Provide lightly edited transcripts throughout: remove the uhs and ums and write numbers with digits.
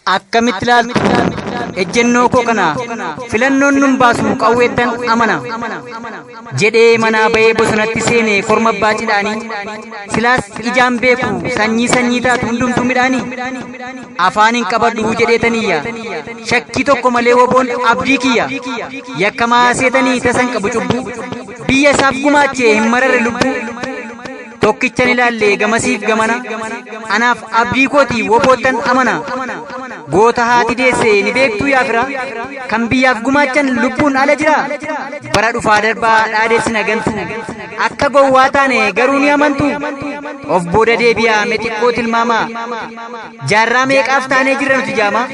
Akkamitti ilaaltu ejjennoo koo kana filannoon nun baasu qawweettan amana jedhee manaa ba'ee bosonatti seene korma abbaa cidhaanii silaas ijaan beeku sanyii sanyii taatu hundumtuu midhaanii afaan hin qabadhu jedheetaniyya shakkii tokko malee woboon abdii kiyya yakkamaa seetanii tasan qabu cubbuu biyya isaaf gumaachee hin mararre lubbuu tokkichan ilaalle gamasiif gamana anaaf abdii kooti woboottan amana goota haati deesse ni beektuu yaa fira kan biyyaaf gumaachan lubbuun ala jira bara dhufaa darbaa dhaadessina gantu akka gowwaa taane garuu ni amantu of booda deebi'aa mee xiqqoo tilmaamaa jaarraa meeqaaf taanee jirra nuti jaama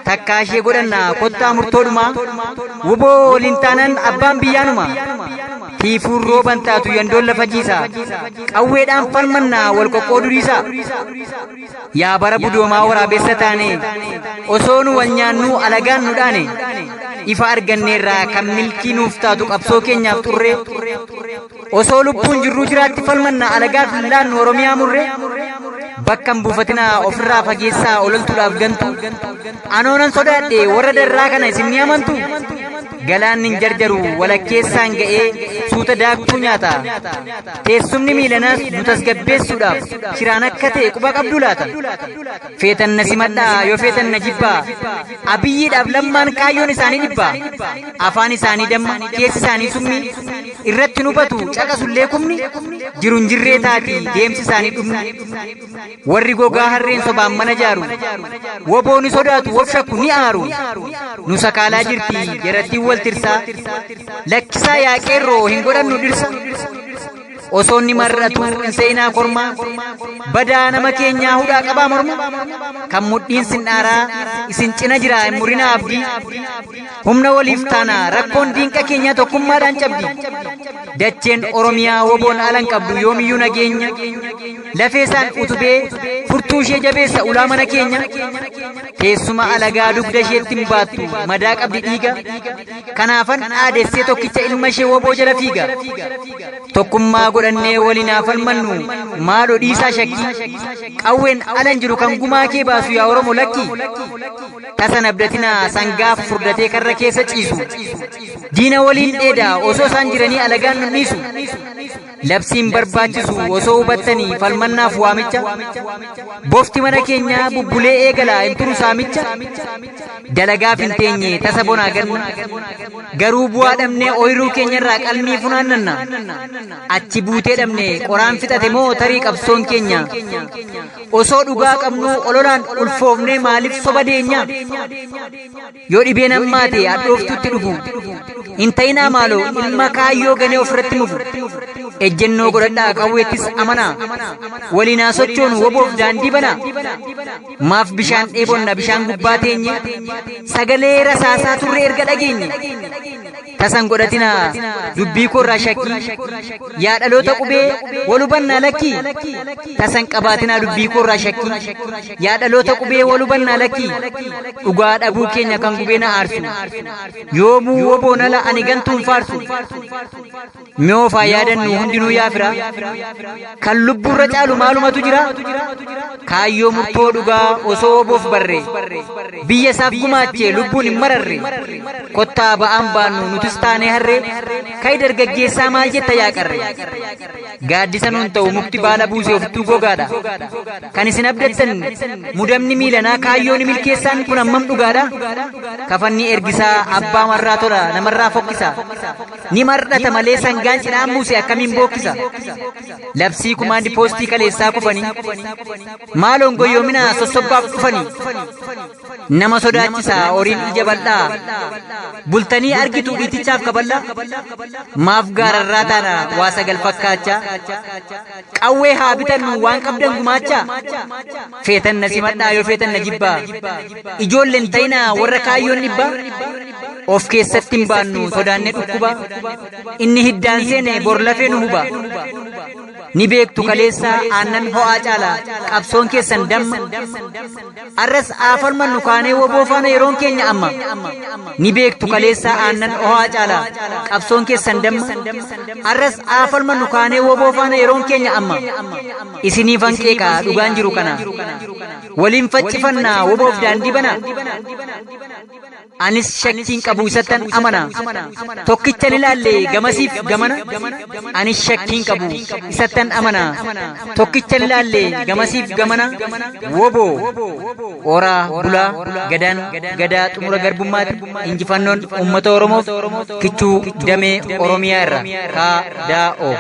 takkaa ishee godhanna kottaa murtoodhuma woboo waliin taanan abbaan biyyaanuma tiifuun rooban taatu yandoon lafa jiisa qawweedhaan falmannaa wal qoqqooduu dhiisa yaa bara budoomaa waraabessa taane osoo nu wal nyaannuu alagaan nu dhaane ifa arganneerraa kan milkii nuuf taatu qabsoo keenyaaf xurree osoo lubbuun jirruu jiraatti falmanna alagaaf hin laannu oromiyaa murree bakka hin buufatinaa ofirraa fageessaa ololtuudhaaf gantu anoonan sodaadhe warra darraa kana isin ni amantu galaanni hin jarjaru walakkeessaan ga'ee suuta daaktuu nyaata teessumni miilanaas nu tasgabbeessuudhaaf shiraan akka ta'e quba qabdu laata feetan na simadhaa yoo feetan na jibbaa abiyyiidhaaf lammaan kaayyoon isaanii dhibbaa afaan isaanii damma keessi isaanii summii irratti nu hubatu caqasullee kumni jiru hin jirree taati deemsi isaanii dhumni warri gogaa harreen sobaan mana jaaru woboo ni sodaatu wof shakku ni aaru nu sakaalaa jirti jarattiin wal tirsaa lakkisaa yaa qeerroo hin godhannu dhirsa osoo inni mar'atu hin seenaa kormaa badaa nama keenyaa hudhaa qabaa morma kan mudhiin sin dhaaraa isin cina jira hin murinaa abdii humna waliif taana rakkoon diinqa keenyaa tokkummaadhaan cabdi dacheen oromiyaa woboon alan qabdu yoomiyyuu nageenya lafee isaan utubee furtuu ishee jabeessa ulaa mana keenya teessuma alagaa dugda isheetti hin baattu madaa qabdi dhiiga kanaafan aadessee tokkicha ilma ishee woboo jala fiiga tokkummaa godhannee waliin haa falmannu maaloo dhiisaa shakkii qawween alan jiru kan gumaa kee baasu yaa oromo lakki tasan abdatinaa sangaa furdatee karra keessa ciisu diina waliin dheedaa osoo isaan jiranii alagaan nu dhiisu labsiin barbaachisu osoo hubattanii falmannaaf waamicha bofti mana keenyaa bubbulee eegalaa hin turu saamicha dalagaaf hin teenye tasa bonaa ganna garuu bu'aa dhabnee ooyiruu keenyarraa qalmii funaannanna achi buutee dhabne qoraan fixate moo tarii qabsoon keenya osoo dhugaa qabnuu ololaan ulfoofnee maaliif soba deenya yoo dhibeen hammaate hadhooftutti dhufu hin ta'inaa maaloo ilma kaayyoo ganee ofirratti mufu ejjennoo godhadhaa qawweettis amanaa waliin haa sochoonu woboof daandii banaa maaf bishaan dheebonna bishaan gubbaa teenye sagalee rasaasaa turre erga dhageenye tasan godhatinaa dubbii koorraa shakkii yaa dhaloota qubee wal hubannaa lakkii tasan qabaatinaa dubbii koorraa shakkii yaa dhaloota qubee wal hubannaa lakkii dhugaa dhabuu keenya kan gubee na aarsu yoomuu woboon ala ani gantuun faarsu mi'oofaa yaadannu hundinuu yaa fira kan lubbuurra caalu maalumatu jira kaayyoo murtoo dhugaa osoo woboof barre biyya isaaf gumaachee lubbuun hin mararre kottaa ba'aan baannu nutis taanee harree kai dargaggeessaa maal jetta yaa qarre gaaddisa nuun ta'u mukti baala buuse ofittuu gogaadha kan isin abdattan mudamni miilanaa kaayyoon milkeessaan kun hammam dhugaadha kafanni ergisaa abbaa marraa tola namarraa fokkisa ni mar'ata malee sangaan cidhaan buuse akkamiin bookkisa labsii kumaandi poostii kaleessaa kufanii maaloon goyyoominaa sossobbaaf dhufanii nama sodaachisaa horiin ija bal'aa bultanii argitu dhiitichaaf kaballaa maaf gaararraa taana waa sagal fakkaachaa qawwee haa bitannu waan qabdan gumaachaa feetan na simadhaa yoo feetan na jibbaa ijoolleen ta'inaa warra kaayyoon dhibbaa of keessatti hin baannu sodaannee dhukkuba inni hiddaan seene bor lafee nu huba ni beektu kaleessa aannan ho'aa caala qabsoon keessan damma arras haa falmannu kaanee woboo faana yeroon keenya amma ni beektu kaleessa aannan ho'aa caala qabsoon keessan damma arras haa falmannu kaanee woboo faana yeroon keenya amma isiniifan qeeqaa dhugaan jiru kana Waliin faccifannaa woboof daandii bana. Anis shakkiin qabu isattan amana. Tokkichan ilaalle gamasiif gamana. Anis shakkiin qabu isattan amana. Tokkichan ilaalle gamasiif gamana. Woboo oraa bulaa gadaan gadaa xumura garbummaati. Injifannoon uummata Oromoof kichuu damee Oromiyaa irra. Kaa daa o.